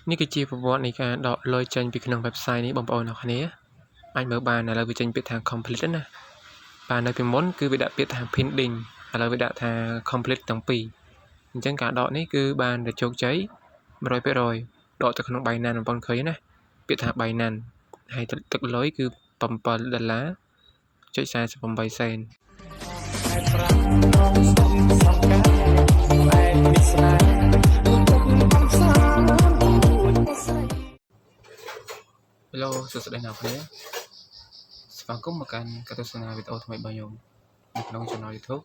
នេះគឺជាប្រវត្តិនៃការដកលុយចេញពីក្នុង website នេះបងប្អូនអរគ្នាអាចមើលបានឥឡូវវាចេញពាក្យថា complete ណាបាទនៅពីមុនគឺវាដាក់ពាក្យថា pending ឥឡូវវាដាក់ថា complete ទាំងពីរអញ្ចឹងការដកនេះគឺបានតែជោគជ័យ100%ដកទៅក្នុង Binance បងប្អូនឃើញណាពាក្យថា Binance ហើយទឹកលុយគឺ7ដុល្លារចុច48សេន ខែប្រាំដងស្តុកសំកាផ្អែកមានស្នេហ៍ទុកកំសាន្តមួយស្រី Hello សួស្តីអ្នកនរស្វាគមន៍មកកាន់ការទស្សនាវីដេអូថ្មីរបស់ខ្ញុំនៅក្នុង Channel YouTube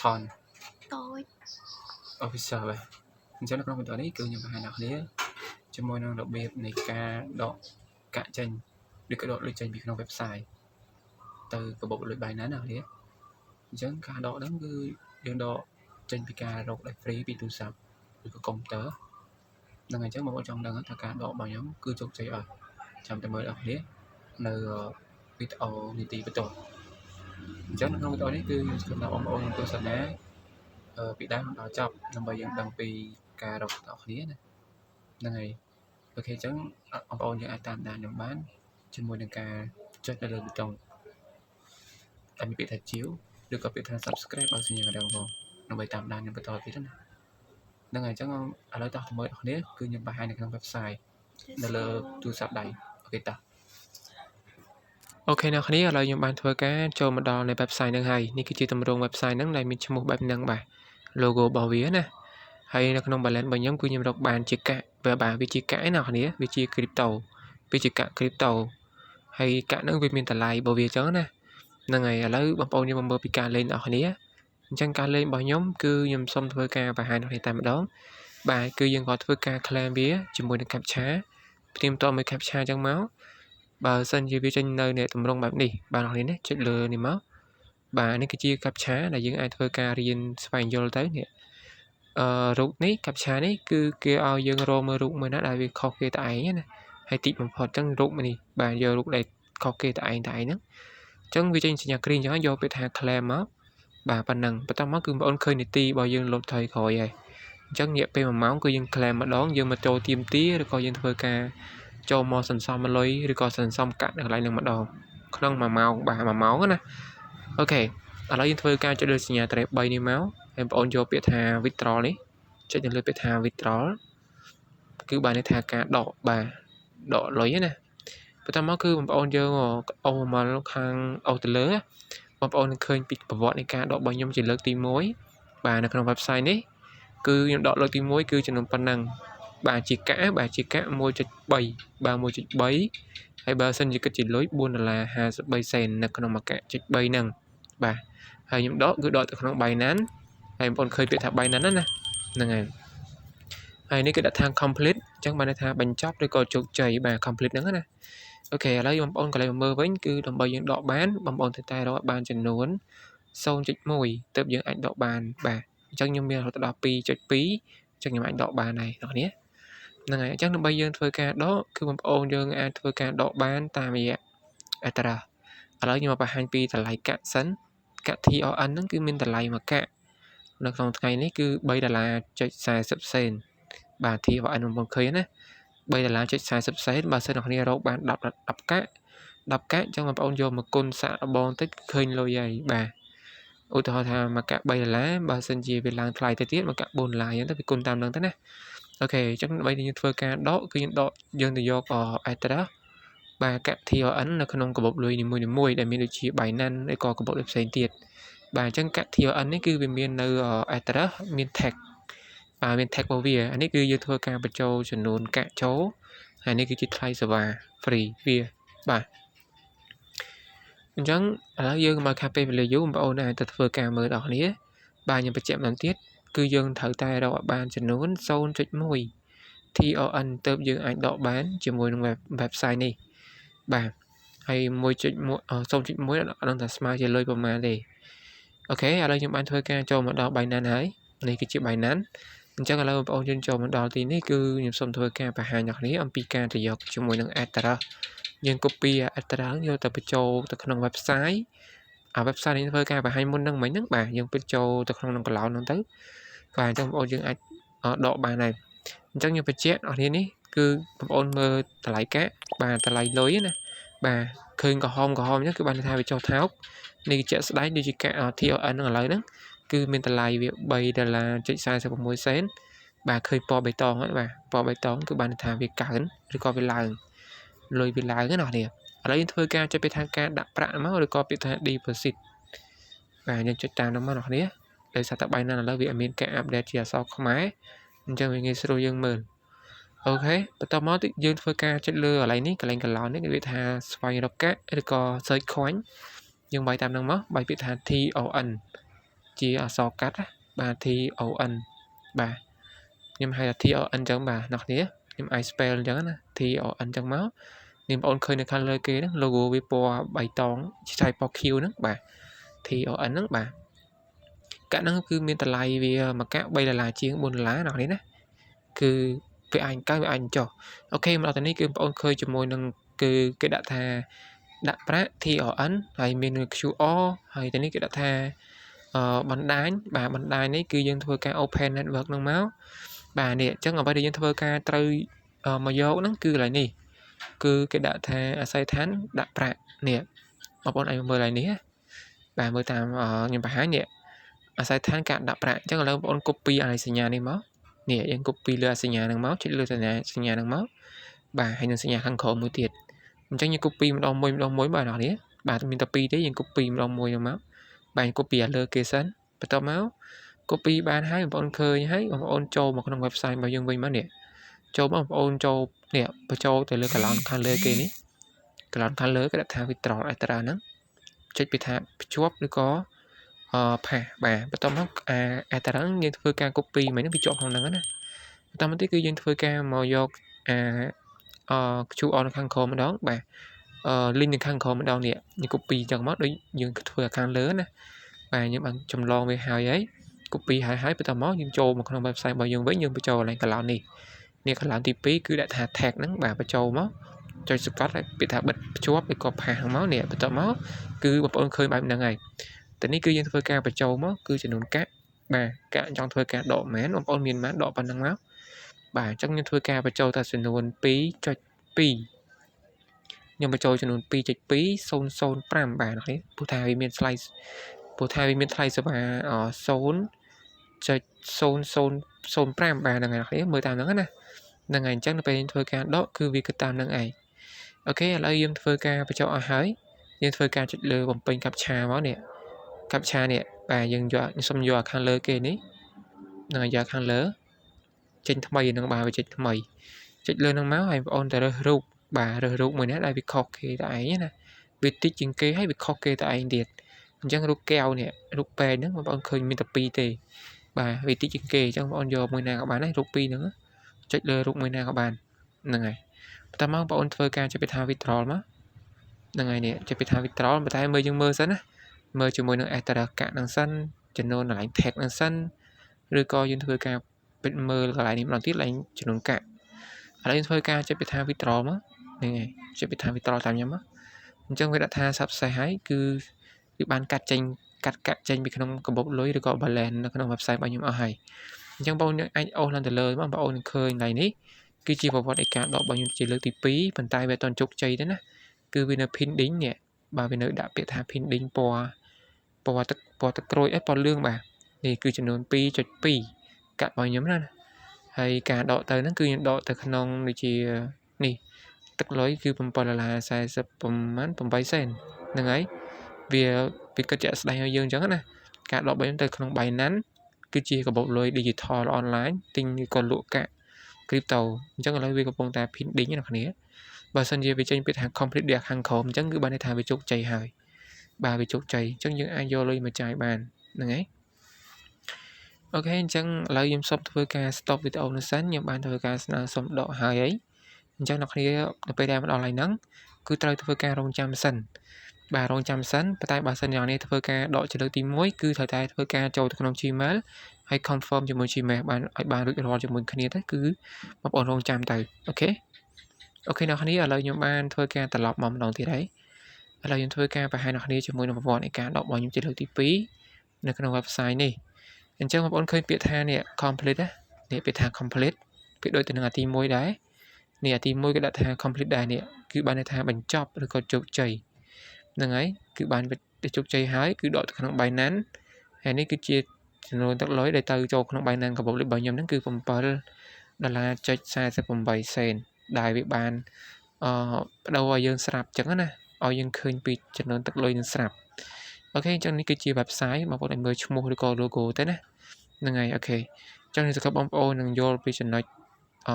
ថន តូច Official បាទអញ្ចឹងនៅក្នុងវីដេអូនេះគឺខ្ញុំបង្ហាញអ្នកគ្នាជាមួយនឹងរបៀបនៃការដកកាក់ចេញឬក៏ដកលុយចេញពីក្នុង website ទៅកាបូបលុយ Binance ណាគ្នាអញ្ចឹងការដកហ្នឹងគឺយើងដកចេញពីការរកដោយ free ពីទូរស័ព្ទឬក៏កុំព្យូទ័រហ្នឹងហើយអញ្ចឹងបងប្អូនចង់ដឹងថាការដករបស់ខ្ញុំគឺជោគជ័យអត់ចាំតែមើលដល់គ្នានៅវីដេអូនីតិបន្ទាប់អញ្ចឹងនៅក្នុងវីដេអូនេះគឺខ្ញុំសង្ឃឹមថាបងប្អូននឹងទស្សនាពីដើមដល់ចប់ដើម្បីយើងដឹងពីការរកដល់គ្នាណាហ្នឹងហើយ OK អញ្ចឹងបងប្អូនយើងអាចតាមដានខ្ញុំបានជាមួយនឹងការចុចនៅលើប៊ូតុងដែលមានពាក្យថាជាវឬក៏ពាក្យថា Subscribe បើសញ្ញាកណ្ដឹងផងដើម្បីតាមដានខ្ញុំបន្តទៀតណាហ្នឹងហើយអញ្ចឹងឥឡូវតោះទៅមើលដល់គ្នាគឺខ្ញុំបង្ហាញនៅក្នុង website នៅលើទូរស័ព្ទដៃ OK តោះ OK អ្នកគ្នាឥឡូវខ្ញុំបានធ្វើការចូលមកដល់នៅ website ហ្នឹងហើយនេះគឺជាទម្រង់ website ហ្នឹងដែលមានឈ្មោះបែបហ្នឹងបាទ logo របស់វាណាហើយនៅក្នុង balance របស់ខ្ញុំគឺខ្ញុំរកបានជាកាក់វាបាទវាជាកាក់ឯណាអ្នកគ្នាវាជា crypto វាជាកាក់ crypto ហើយកាក់ហ្នឹងវាមានតម្លៃរបស់វាអញ្ចឹងណាហ្នឹងហើយឥឡូវបងប្អូនយើងមកមើលពីការលេងអ្នកគ្នាអញ្ចឹងការលេងរបស់ខ្ញុំគឺខ្ញុំសូមធ្វើការបង្ហាញអ្នកគ្នាតែម្ដងបាទគឺយើងក៏ធ្វើការ claim វាជាមួយនឹង captcha ផ្ទៀងផ្ទាត់មួយ captcha អញ្ចឹងមកបើសិនជាវាចេញនៅនៃទម្រង់បែបនេះបាទអ្នកនេះចុចលើនេះមកបាទនេះគឺជា captcha ដែលយើងអាចធ្វើការរៀនស្វែងយល់ទៅនេះអឺរូបនេះ captcha នេះគឺគេឲ្យយើងរកមើលរូបមួយណាដែលវាខុសគេតែឯងណាហើយតិចបំផុតអញ្ចឹងរូបនេះបាទយករូបដែលខុសគេតែឯងតែឯងហ្នឹងអញ្ចឹងវាចេញសញ្ញា green អញ្ចឹងយកពាក្យថា claim មកបាទប៉ុណ្ណឹងបន្ទាប់មកគឺបងប្អូនឃើញនីតិរបស់យើងលុបថយក្រោយហើយអញ្ចឹងរយៈពេល1ម៉ោងគឺយើង claim ម្ដងយើងមកចូលទៀមទាឬក៏យើងធ្វើការចូលមកសន្សំលុយឬក៏សន្សំកាក់នៅកន្លែងហ្នឹងម្ដងក្នុង1ម៉ោងបាទ1ម៉ោងណា OK ឥឡូវយើងធ្វើការចុចលើសញ្ញាត្រេ3នេះមកហើយបងប្អូនយកពាក្យថា withdraw នេះចុចទៅលើពាក្យថា withdraw គឺបានន័យថាការដកបាទដកលុយណាបន្ទាប់មកគឺបងប្អូនយើងអូសមកខាងអូសទៅលើបងប្អូននឹងឃើញពីប្រវត្តិនៃការដករបស់ខ្ញុំជាលើកទី1បាទនៅក្នុង website នេះគឺខ្ញុំដកលើកទី1គឺចំនួនប៉ុណ្ណឹងបាទជាកាក់បាទជាកាក់1.3បាទ1.3ហើយបើសិនជាគិតជាលុយ4ដុល្លារ53សេននៅក្នុងមួយកាក់ចុច3ហ្នឹងបាទហើយខ្ញុំដកគឺដកទៅក្នុង Binance ហើយបងប្អូនឃើញពាក្យថា Binance ណាហ្នឹងហើយហើយនេះគឺដាក់ថា complete អញ្ចឹងបានន័យថាបញ្ចប់ឬក៏ជោគជ័យបាទ complete ហ្នឹងណា OK ឥឡូវបងប្អូនកន្លែងមកមើលវិញគឺដើម្បីយើងដកបានបងប្អូនត្រូវតែរកបានចំនួន0.1ទើបយើងអាចដកបានបាទអញ្ចឹងខ្ញុំមានរហូតដល់2.2អញ្ចឹងខ្ញុំអាចដកបានហើយអ្នកនេះហ្នឹងហើយអញ្ចឹងដើម្បីយើងធ្វើការដកគឺបងប្អូនយើងអាចធ្វើការដកបានតាមរយៈ address ឥឡូវខ្ញុំមកបង្ហាញពីតម្លៃកាក់សិនកាក់ TRN ហ្នឹងគឺមានតម្លៃមួយកាក់នៅក្នុងថ្ងៃនេះគឺ3ដុល្លារចុច40សេនបាទ TRN បងប្អូនឃើញណា3ដុល្លារចុច40សេនបើសិនអ្នកគ្នារកបាន10 10កាក់10កាក់អញ្ចឹងបងប្អូនយកមកគុណសាកល្បងតិចឃើញលុយហើយបាទឧទាហរណ៍ថាមួយកាក់3ដុល្លារបើសិនជាវាឡើងថ្លៃទៅទៀតមួយកាក់4ដុល្លារអញ្ចឹងទៅវាគុណតាមនឹងទៅណា OK អញ្ចឹងដើម្បីយើងធ្វើការដកគឺយើងដកយើងទៅយក address បាទកាក់ TRN នៅក្នុងកាបូបលុយនីមួយៗដែលមានដូចជា Binance ឬក៏កាបូបលុយផ្សេងទៀតបាទអញ្ចឹងកាក់ TRN នេះគឺវាមាននៅ address មាន tag បាទមាន tag របស់វាអានេះគឺយើងធ្វើការបញ្ចូលចំនួនកាក់ចូលហើយនេះគឺជាថ្លៃសេវា free វាបាទអញ្ចឹងឥឡូវយើងមកខាត់ពេលវេលាយូរបងប្អូនអាចទៅធ្វើការមើលដល់គ្នាបាទខ្ញុំបញ្ជាក់ម្ដងទៀតគឺយើងត្រូវតែរកឲ្យបានចំនួន0.1 TRN ទៅយើងអាចដកបានជាមួយនឹង website នេះបាទហើយ1.1 0.1អត់ដឹងថាស្មើជាលុយប្រមាណទេ OK ឥឡូវខ្ញុំបានធ្វើការចូលមកដល់ Binance ហើយនេះគឺជា Binance អញ្ចឹងឥឡូវបងប្អូនយើងចូលមកដល់ទីនេះគឺខ្ញុំសូមធ្វើការបង្ហាញដល់គ្នាអំពីការទៅយកជាមួយនឹង address យើង copy address យកទៅបញ្ចូលទៅក្នុង website អា website នេះធ្វើការបង្ហាញមុនហ្នឹងមិញហ្នឹងបាទយើងបញ្ចូលទៅក្នុងនឹងកន្លោនហ្នឹងទៅបាទអញ្ចឹងបងប្អូនយើងអាចដកបានហើយ អញ្ចឹងខ្ញុំបញ្ជាក់អ្នកគ្នានេះគឺបងប្អូនមើលតម្លៃកាក់បាទតម្លៃលុយណាបាទឃើញក្រហមក្រហមអញ្ចឹងគឺបានន័យថាវាចុះថោកនេះជាក់ស្ដែងដូចជាកាក់ TRN ហ្នឹងឥឡូវហ្នឹងគឺមានតម្លៃវា3ដុល្លារ46សេនបាទឃើញពណ៌បៃតងហ្នឹងបាទពណ៌បៃតងគឺបានន័យថាវាកើនឬក៏វាឡើងលុយវាឡើងណាអ្នកគ្នាឥឡូវយើងធ្វើការចុចពាក្យថាការដាក់ប្រាក់មកឬក៏ពាក្យថា deposit បាទយើងចុចតាមហ្នឹងមកអ្នកគ្នាដោយសារតែ Binance ឥឡូវវាអត់មានការ update ជាអក្សរខ្មែរអញ្ចឹងវាងាយស្រួលយើងមើល OK បន្ទាប់មកទៀតយើងធ្វើការចុចលើកន្លែងនេះកន្លែងកន្លោននេះគេវាថាស្វែងរកកាក់ឬក៏ search coin យើងវាយតាមហ្នឹងមកវាយពាក្យថា TON ជាអក្សរកាត់ណាបាទ TON បាទខ្ញុំហៅថា TON អញ្ចឹងបាទអ្នកគ្នាខ្ញុំអាច spell អញ្ចឹងណា TON អញ្ចឹងមកនេះបងប្អូនឃើញនៅខាងលើគេហ្នឹង logo វាពណ៌បៃតងឆ្នៃពណ៌ខៀវហ្នឹងបាទ TON ហ្នឹងបាទកាក់ហ្នឹងគឺមានតម្លៃវាមួយកាក់3ដុល្លារជាង4ដុល្លារអ្នកនេះណាគឺវាអាចកើវាអាចចុះOK មកដល់ទីនេះគឺបងប្អូនឃើញជាមួយនឹងគឺគេដាក់ថាដាក់ប្រាក់ TRN ហើយមាន QR ហើយទីនេះគេដាក់ថាអឺបណ្ដាញបាទបណ្ដាញនេះគឺយើងធ្វើការ open network ហ្នឹងមកបាទនេះអញ្ចឹងអ្វីដែលយើងធ្វើការត្រូវមកយកហ្នឹងគឺកន្លែងនេះគឺគេដាក់ថាអាស័យដ្ឋានដាក់ប្រាក់នេះបងប្អូនអាចមើលកន្លែងនេះបាទមើលតាមខ្ញុំបង្ហាញនេះអាស័យដ្ឋានការដាក់ប្រាក់អញ្ចឹងឥឡូវបងប្អូន copy អាសញ្ញានេះមកនេះយើង copy លើសញ្ញាហ្នឹងមកចុចលើសញ្ញាសញ្ញាហ្នឹងមកបាទហើយនឹងសញ្ញាខាងក្រោមមួយទៀតអញ្ចឹងយើង copy ម្ដងមួយម្ដងមួយបាទអ្នកនេះបាទមានតែពីរទេយើង copy ម្ដងមួយហ្នឹងមកបាទ copy អាលើគេសិនបន្ទាប់មក copy បានហើយបងប្អូនឃើញហើយបងប្អូនចូលមកក្នុង website របស់យើងវិញមកនេះចូលមកបងប្អូនចូលនេះបញ្ចូលទៅលើកន្លងខាងលើគេនេះកន្លងខាងលើគេដាក់ថា withdrawal address ហ្នឹងចុចពីថាភ្ជាប់ឬក៏អឺ paste បាទបន្ទាប់មកអា address យើងធ្វើការ copy មិញហ្នឹងវាជាប់ក្នុងហ្នឹងណាបន្តមកទៀតគឺយើងធ្វើការមកយកអាអឺ QR នៅខាងក្រោមម្ដងបាទអឺ link នៅខាងក្រោមម្ដងនេះយើង copy ចឹងមកដូចយើងធ្វើខាងលើណាបាទយើងបានចម្លងវាហើយហើយ copy ហើយហើយបន្ទាប់មកយើងចូលមកក្នុង website របស់យើងវិញយើងបញ្ចូលកន្លែងកន្លោននេះនេះកន្លោនទី2គឺដាក់ថា tag ហ្នឹងបាទបញ្ចូលមកចុចសកត់ហើយពាក្យថាបិទភ្ជាប់ឬក៏ paste ហ្នឹងមកនេះបន្ទាប់មកគឺបងប្អូនឃើញបែបហ្នឹងហើយតែនេះគឺយើងធ្វើការបញ្ចូលមកគឺចំនួនកាក់បាទកាក់ចង់ធ្វើការដកមែនបងប្អូនមានប៉ុន្មានដកប៉ុណ្ណឹងមកបាទអញ្ចឹងខ្ញុំធ្វើការបញ្ចូលតែចំនួន2.2ខ្ញុំបញ្ចូលចំនួន2.2005បាទនេះព្រោះថាវាមាន slice ព្រោះថាវាមានថ្លៃសេវា0.0005បាទហ្នឹងហើយមើលតាមហ្នឹងណាហ្នឹងហើយអញ្ចឹងនៅពេលយើងធ្វើការដកគឺវាគឺតាមហ្នឹងឯង OK ឥឡូវយើងធ្វើការបញ្ចូលអស់ហើយយើងធ្វើការចុចលើបំពេញ captcha មកនេះ captcha នេះបាទយើងយកខ្ញុំសុំយកខាងលើគេនេះហ្នឹងហើយយកខាងលើចេញថ្មីហ្នឹងបាទវាចេញថ្មីចុចលើហ្នឹងមកហើយបងប្អូនទៅរើសរូបបាទរើសរូបមួយណាដែលវាខុសគេតែឯងណាវាតិចជាងគេហើយវាខុសគេតែឯងទៀតអញ្ចឹងរូបកែវនេះរូបពែងហ្នឹងបងប្អូនឃើញមានតែពីរទេបាទវាតិចជាងគេអញ្ចឹងបងប្អូនយកមួយណាក៏បានដែររូបពីរហ្នឹងចុចលើរូបមួយណាក៏បានហ្នឹងហើយបន្តមកបងប្អូនធ្វើការចុចពាក្យថា withdrawal មកហ្នឹងហើយនេះចុចពាក្យថា withdrawal ប៉ុន្តែមើលយើងមើលសិនណាមើលជាមួយនឹង address កាក់ហ្នឹងសិនចំនួនកន្លែង tag ហ្នឹងសិនឬក៏យើងធ្វើការពិមើលកន្លែងនេះម្ដងទៀតកន្លែងចំនួនកាក់ឥឡូវយើងធ្វើការចុចពាក្យថា withdrawal មកហ្នឹងហើយចុចពាក្យថា withdrawal តាមខ្ញុំមកអញ្ចឹងវាដាក់ថា success ហើយគឺវាបានកាត់ចេញកាត់កាក់ចេញពីក្នុងកាបូបលុយឬក៏ balance នៅក្នុង website របស់ខ្ញុំអស់ហើយអញ្ចឹងបងប្អូនអាចអូសឡើងទៅលើមកបងប្អូននឹងឃើញកន្លែងនេះគឺជាប្រវត្តិនៃការដករបស់ខ្ញុំជាលើកទី2ប៉ុន្តែវាអត់ទាន់ជោគជ័យទេណាគឺវានៅ pending នេះបាទវានៅដាក់ពាក្យថា pending ពណ៌ពណ៌ទឹកពណ៌ទឹកក្រូចអីពណ៌លឿងបាទនេះគឺចំនួន2.2កាក់របស់ខ្ញុំណាហើយការដកទៅហ្នឹងគឺខ្ញុំដកទៅក្នុងដូចជានេះទឹកលុយគឺ7ដុល្លារ40ប្រហែល8សេនហ្នឹងហើយវាវាគិតជាក់ស្ដែងឲ្យយើងអញ្ចឹងណាការដករបស់ខ្ញុំទៅក្នុង Binance គឺជាកាបូបលុយ digital online ទិញឬក៏លក់កាក់ crypto អញ្ចឹងឥឡូវវាកំពុងតែ pending ណាគ្នាបើសិនជាវាចេញពាក្យថា complete វាខាងក្រោមអញ្ចឹងគឺបានន័យថាវាជោគជ័យហើយបាទវាជោគជ័យអញ្ចឹងយើងអាចយកលុយមកចាយបានហ្នឹងហើយ OK អញ្ចឹងឥឡូវខ្ញុំសូមធ្វើការ stop វីដេអូនេះសិនខ្ញុំបានធ្វើការស្នើសុំដកហើយអីអញ្ចឹងអ្នកគ្នានៅពេលដែលមកដល់ហើយហ្នឹងគឺត្រូវធ្វើការរងចាំសិនបាទរងចាំសិនប៉ុន្តែបើសិនយ៉ាងនេះធ្វើការដកជាលើកទី1គឺត្រូវតែធ្វើការចូលទៅក្នុង Gmail ហើយ confirm ជាមួយ Gmail បានឲ្យបានរួចរាល់ជាមួយគ្នាទៅគឺបងប្អូនរងចាំទៅOK OK អ្នកគ្នាឥឡូវខ្ញុំបានធ្វើការត្រឡប់មកម្ដងទៀតហើយឥឡូវខ្ញុំធ្វើការបង្ហាញអ្នកគ្នាជាមួយនឹងប្រព័ន្ធនៃការដករបស់ខ្ញុំជាលើកទី2នៅក្នុង website នេះអញ្ចឹងបងប្អូនឃើញពាក្យថានេះ complete ណានេះពាក្យថា complete វាដូចទៅនឹងអាទី1ដែរនេះអាទី1គេដាក់ថា complete ដែរនេះគឺបានន័យថាបញ្ចប់ឬក៏ជោគជ័យហ្នឹងហើយគឺបានជោគជ័យហើយគឺដកទៅក្នុង Binance ហើយនេះគឺជាចំនួនទឹកលុយដែលទៅចូលក្នុង Binance កាបូបលុយរបស់ខ្ញុំហ្នឹងគឺ7ដុល្លារចុច48សេនដែលវាបានអឺបដូរឲ្យយើងស្រាប់អញ្ចឹងណាឲ្យយើងឃើញពីចំនួនទឹកលុយនឹងស្រាប់ OK អញ្ចឹងនេះគឺជា website បងប្អូនឲ្យមើលឈ្មោះឬក៏ logo ទៅណាហ្នឹងហើយ OK អញ្ចឹងនេះសង្ឃឹមបងប្អូននឹងយល់ពីចំណុចអ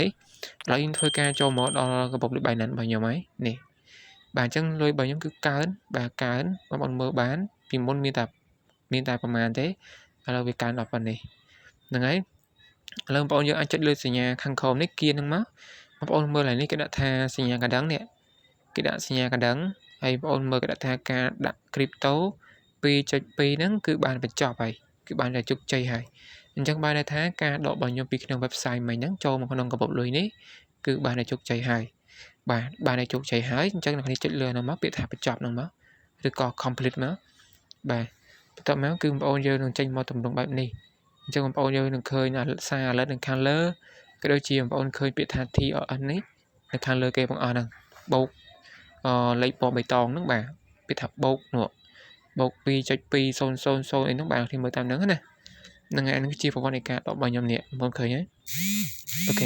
នេះឥឡូវយើងធ្វើការចូលមកដល់កាបូបលុយ Binance របស់ខ្ញុំហើយនេះបាទអញ្ចឹងលុយរបស់ខ្ញុំគឺកើនបាទកើនបងប្អូនមើលបានពីមុនមានតែមានតែប្រមាណទេឥឡូវវាកើនដល់ប៉ុណ្នេះហ្នឹងហើយឥឡូវបងប្អូនយើងអាចចុចលើសញ្ញាខាងក្រោមនេះគៀនហ្នឹងមកបងប្អូនមើលឡើយនេះគេដាក់ថាសញ្ញាកណ្ដឹងនេះគេដាក់សញ្ញាកណ្ដឹងហើយបងប្អូនមើលគេដាក់ថាការដាក់ crypto 2.2ហ្នឹងគឺបានបញ្ចប់ហើយគឺបានតែជោគជ័យហើយអញ្ចឹងបានន័យថាការដករបស់ខ្ញុំពីក្នុង website មិញហ្នឹងចូលមកក្នុងកាបូបលុយនេះគឺបានតែជោគជ័យហើយបាទបានតែជោគជ័យហើយអញ្ចឹងអ្នកនេះចុចលើហ្នឹងមកពាក្យថាបញ្ចប់ហ្នឹងមកឬក៏ complete មកបាទបន្ទាប់មកគឺបងប្អូនយើងនឹងចេញមកទម្រង់បែបនេះអញ្ចឹងបងប្អូនយើងនឹងឃើញសារ alert នៅខាងលើក៏ដូចជាបងប្អូនឃើញពាក្យថា TRN នេះនៅខាងលើគេបងអស់ហ្នឹងបូកអលេខពណ៌បៃតងហ្នឹងបាទពាក្យថាបូកនោះបូក2.2000អីហ្នឹងបាទខ្ញុំមើលតាមហ្នឹងណាហ្នឹងហើយហ្នឹងជាប្រព័ន្ធនៃការដករបស់ខ្ញុំនេះបងប្អូនឃើញហើយ OK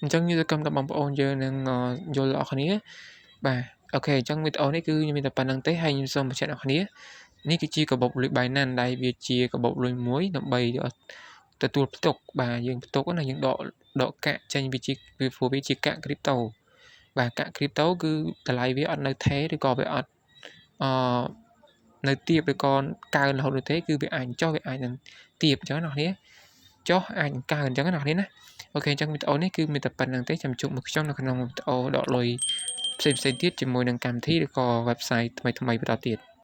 អញ្ចឹងយើងសង្ឃឹមថាបងប្អូនយើងនឹងយល់អស់គ្នាបាទ OK អញ្ចឹងវីដេអូនេះគឺខ្ញុំមានតែប៉ុណ្្នឹងទេហើយខ្ញុំសូមបញ្ជាក់ដល់គ្នានេះគឺជាកាបូបលុយ Binance ដែលវាជាកាបូបលុយមួយដើម្បីទទួលផ្ទុកបាទយើងផ្ទុកណាយើងដកដកកាក់ចេញវាជាវាព្រោះវាជាកាក់ crypto បាទកាក់ crypto គឺតម្លៃវាអត់នៅថេរឬក៏វាអត់អឺនៅទៀបឬក៏កើនរហូតនោះទេគឺវាអាចចុះវាអាចនឹងទៀបអញ្ចឹងណាអ្នកចុះអាចនឹងកើនអញ្ចឹងណាអ្នកណា OK អញ្ចឹងវីដេអូនេះគឺមានតែប៉ុណ្្នឹងទេចាំជួបមកខ្ញុំនៅក្នុងវីដេអូដកលុយផ្សេងៗទៀតជាមួយនឹងកម្មវិធីឬក៏ website ថ្មីៗបន្តទៀត។